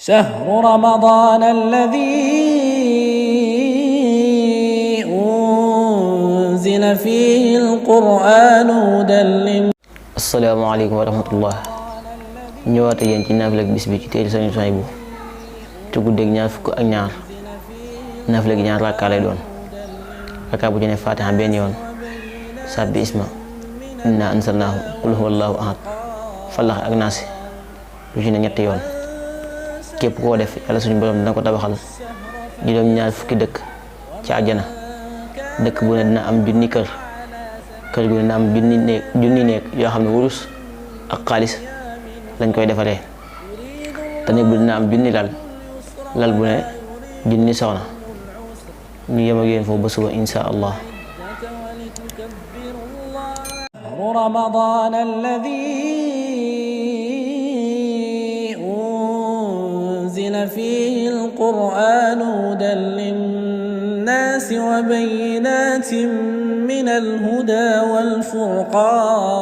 شهر رمضان الذي أنزل فيه القرآن هدى للناس. asalaamaaleykum wa rahmatullah. ñëwaat yéen ci naafila ak bis bi ci téere Sëriñ Suhaybu ci guddeeg ñaar fukk ak ñaar. naafila gi ñaar rakkaa lay doon. rakkaa bu ci ne Faatiha benn yoon, sabbi isma, inna ansalnaahu, qul huwallaahu ahad, Falaq ak Naas lu ci ne ñetti yoon. képp koo def yàlla suñu borom dina ko tabaxal juróom ñaar fukki dëkk ci àjjana. dëkk bu ne dina am junni kër gu ne dina am junni néeg yoo xam ne wurus ak xaalis lañ koy defaree. te néeg bu dina am junni lal bu ne junni soxna. ñu yem ak yéen foofu ba suba insha allah. رمضان الذي أنزل فيه القرآن هدى للناس وبينات من الهدى والفرقان